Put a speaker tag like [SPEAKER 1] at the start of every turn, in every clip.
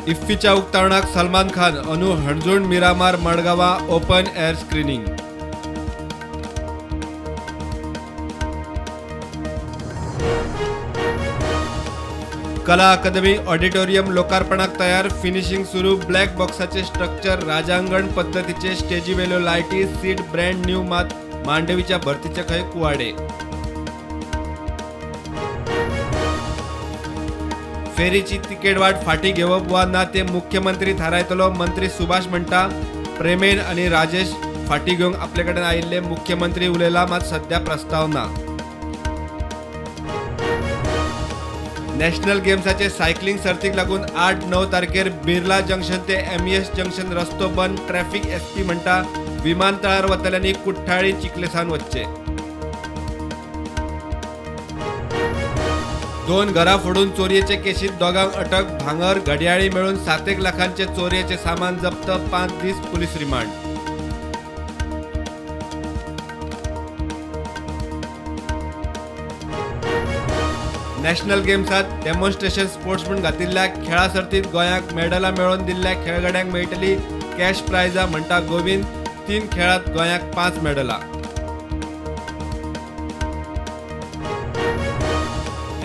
[SPEAKER 1] इफ्फीच्या उक्तावणाक सलमान खान अंदू हणजूण मिरामार मडगांवां open air screening. कला अकादमी ऑडिटोरियम लोकार्पणाक तयार, फिनिशिंग सुरू. ब्लॅक बॉक्साचे स्ट्रक्चर, राजांगण पद्दतीचे स्टेजीवेल्यो लायटी, सीट ब्रँड न्यू. मात मांडवीच्या भरतीचे खंय कुवाडे. फेरीची तिकेट वाट फाटी घेवप वा ना ते मुख्यमंत्री थारायतलो, मंत्री सुभाष म्हणटा. प्रेमेन आनी राजेश फाटी घेवंक आपले कडेन आयिल्ले, मुख्यमंत्री उलयला, मात सध्या प्रस्ताव ना. नॅशनल गेम्साचे सायकलिंग सर्तीक लागून 8-9 तारखेर बिर्ला जंक्शन ते एमईएस जंक्शन रस्तो बंद. ट्रॅफिक एसपी म्हणटा, विमानतळार वतल्यांनी कुठ्ठाळी चिखलेसान वच्चें. 2 घरां फोडून चोरयेचे केशीत दोगांक अटक. भांगर, घडयाळी मेळून 7 लाखांचे चोरयेचे सामान जप्त. 5 दीस पुलीस रिमांड. नॅशनल गेम्सात डेमॉन्स्ट्रेशन स्पोर्ट्स म्हूण घातिल्ल्या खेळां सर्तीत गोंयाक मेडलां मेळोवन दिल्ल्या खेळगड्यांक मेळटली कॅश प्रायजां, म्हणटा गोविंद. 3 खेळांत गोंयाक 5 मेडलां.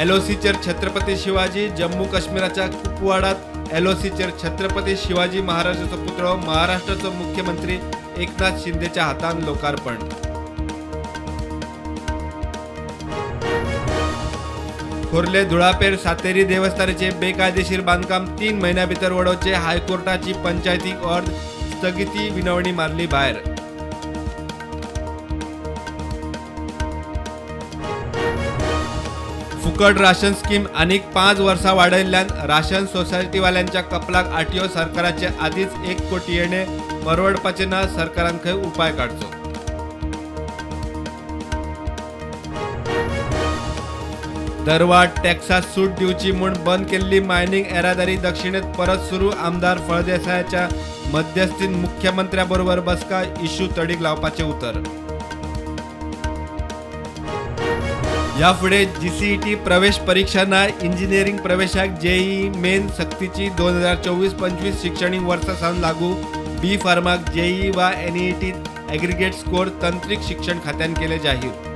[SPEAKER 1] एलओसीचेर छत्रपती शिवाजी. जम्मू काश्मीराच्या कुपवाडात एलओसीचेर छत्रपती शिवाजी महाराजाचो पुतळो महाराष्ट्राचो मुख्यमंत्री एकनाथ शिंदेच्या हातान लोकार्पण. खोर्ले धुळापेर सातेरी देवस्थानाचे बेकायदेशीर बांदकाम 3 म्हयन्यां भितर वडोवचे हायकोर्टाची पंचायतीक ऑर्द. स्थगिती विनवणी मारली भायर. फुकट राशन स्कीम आनीक 5 वर्सां वाडयल्ल्यान राशन सोसायटीवाल्यांच्या कपलाक आटयो. सरकाराचे आदींच 1 कोटी येणे परवडपाचें ना, सरकारान खंय उपाय काडचो. दरवाड टॅक्सात सूट दिवची म्हूण बंद केल्ली मायनिंग येरादारी दक्षिणेत परत सुरू. आमदार फळदेसायाच्या मध्यस्थीन मुख्यमंत्र्याबरोबर बसका, इश्यू तडीक लावपाचें उतर. ह्या फुडें जीसीईटी प्रवेश परीक्षा ना, इंजिनियरींग प्रवेशाक जेईई मेन सक्तीची. 2024-25 शिक्षणीक वर्सा सावन लागू. बी फार्माक जेईई वा एनईईटीत एग्रीगेट स्कोर, तंत्रीक शिक्षण खात्यान केले जाहीर.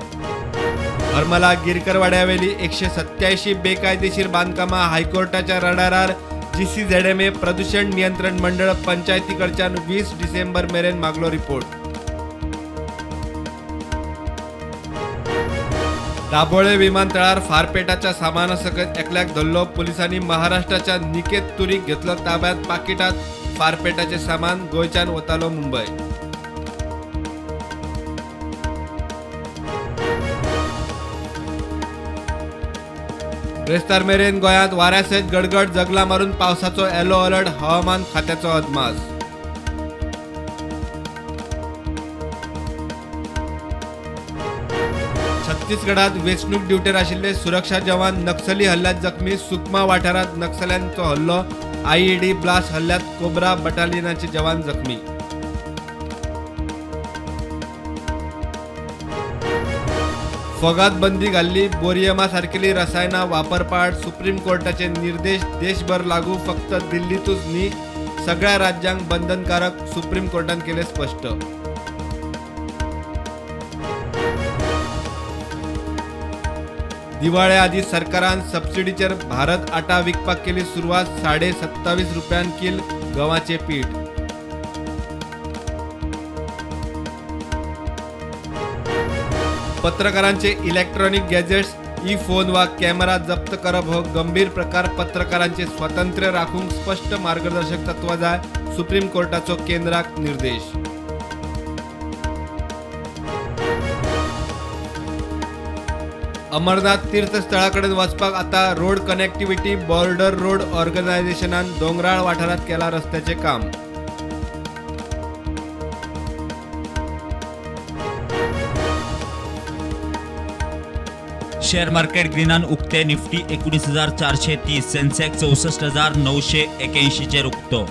[SPEAKER 1] हरमला गिरकरवाड्यावेली 187 बेकायदेशीर बांदकामां हायकोर्टाच्या रडारार. जीसीझेडएमए प्रदूषण नियंत्रण मंडळ पंचायतीकडच्यान 20 डिसेंबर मेरेन मागलो रिपोर्ट. दाबोळे विमानतळार फारपेटाच्या सामाना सकत एकल्याक धरलो. पुलिसांनी महाराष्ट्राच्या निकेत तुरीक घेतलो ताब्यात. पाकिटात फारपेटाचे सामान, गोंयच्यान वतालो मुंबय. ब्रेस्तार मेरेन गोंयांत वाऱ्या सयत गडगड, जगला मारून पावसाचो येलो अलर्ट, हवामान खात्याचो अदमास. छत्तीसगडात वेंचणूक ड्युटेर आशिल्ले सुरक्षा जवान नक्सली हल्ल्यात जखमी. सुकमा वाठारांत नक्सल्यांचो हल्लो, आयईडी ब्लास्ट हल्ल्यात कोब्रा बटालियनाचे जवान जखमी. फोगात बंदी घाल्ली बोरियमा सारकेली रसायनां वापरपाआड सुप्रीम कोर्टाचे निर्देश देशभर लागू, फक्त दिल्लीतूच न्ही सगळ्या राज्यांक बंधनकारक, सुप्रीम कोर्टान केले स्पश्ट. दिवाळे आदीं सरकारान सबसिडीचेर भारत आटा विकपाक केली सुरवात, 27.50 रुपयान कील गंवाचें पीठ. पत्रकारांचे इलेक्ट्रॉनिक गॅजेट्स, ई फोन वा कॅमेरा जप्त करप हो गंभीर प्रकार. पत्रकारांचे स्वातंत्र्य राखूंक स्पश्ट मार्गदर्शक तत्वां जाय, सुप्रीम कोर्टाचो केंद्राक निर्देश. अमरनाथ तीर्थस्थळा कडेन वचपाक आतां रोड कनेक्टिव्हिटी. बॉर्डर रोड ऑर्गनायझेशनान दोंगराळ वाठारांत केलां रस्त्याचें काम.
[SPEAKER 2] शेअर मार्केट ग्रीनान उक्ते. निफ्टी 19,430, सेन्सेक्स 64,981 चेर उक्तो.